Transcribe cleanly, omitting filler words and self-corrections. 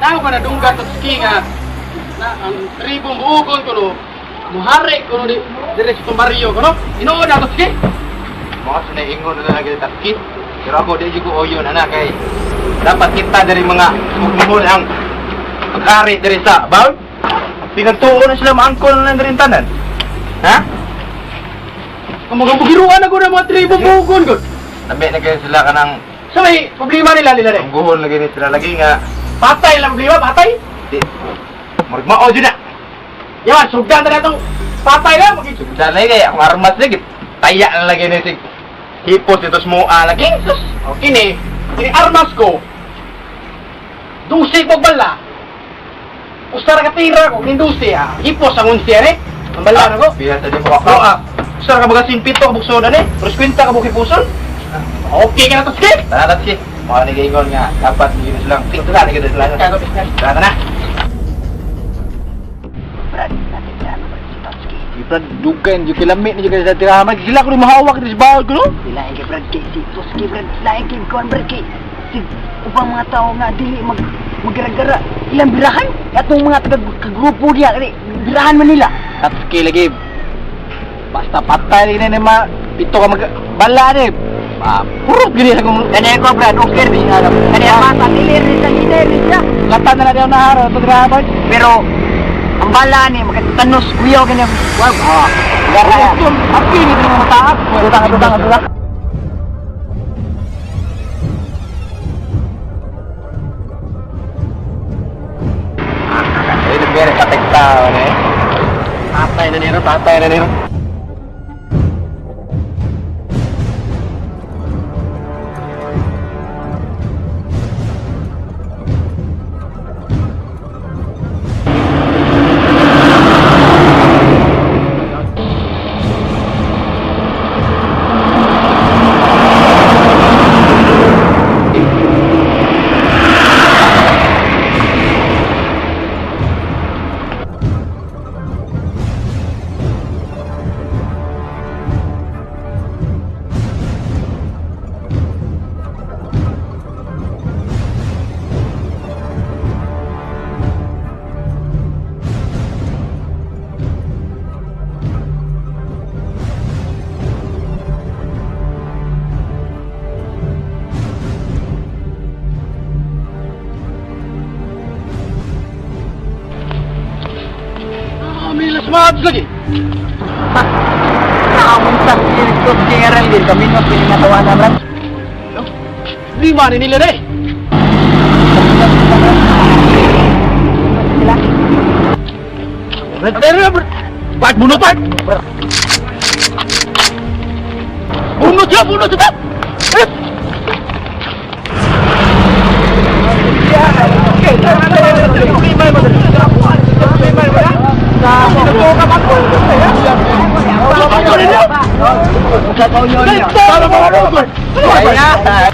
Tao ka na dunggan Totski nga na ang tribong buugon ko no. Muhari ko no di dire sa itong baryo ko no. Tinuod na, Totski. Mga sa ingon na lagi Tatski. Pero ako di jud ko oyon ana kay dapat kita diri mga mugmul ang paghari diri sa bawl. Pinagtuo na sila maangkon na lang diri ang tanan. Ha? Ang mga bugiruan na ko ng mga tribong buugon ko. Labi na kayo sila kanang Sa may problema nila nila ang re. guhon lagi ni sila lagi nga Patay lang problema, patay. di murag mao jud na. Yaman, sugdan na natong patay lang. Sugdan lagi kay akong armas lagi. Taya na lagi ni sig hipos dito sa mua lagi. Sus. O, kini, kini armas ko. Dusi ko bala. Usa ra ka tira ko, kini dusi ah. Hipos ang unsi ani. Ang bala na ko. Biya sa di mo ako. Oo ah. Usa ra ka magasin pito ka buksodan eh. Pero 50 ka bukipuson. Okay ka na to, Skip. Tara Tatski. Mga nagaingon nga dapat gini silang tingnan na gid sila. Kaya to, business. Tara na. Brad, natin yan, Brad, si Totski. Brad, dugan, yung kilami na yung sa tiraman. Sila ko mahawak din sa bawal ko, no? Lain kay Brad kay si Totski, Brad. Lain kay kuan, Brad kay si ubang mga tao nga dili mag magaragara ilang birahan atong mga taga kagrupo diya kani birahan man nila. Tatski lagi. Basta patay lagi na ma. Pito ka mag... Bala ni. Ah, purot gini sa kong... Kani ko, Brad, okay rin siya. Kani ang mata dili rin sa dili rin siya. Lata na lang na haro. Ito tiraman. Pero ang bala ni makatanos kuyaw kani. Wow. Ah. Gara. Api ni mga mataap. Tutang, tutang, tutang. Ay, nabiyari patay tao na eh. Patay na nero, patay na nero. Ah, may lasmads lagi. Naamon sa si Totski nga rin din kami no pinatawa na, Brad. Lima ni nila re. Sila. Red, red, red. Part, bunot, part. Bunot siya, bunot siya. Eh! Sa Kaya!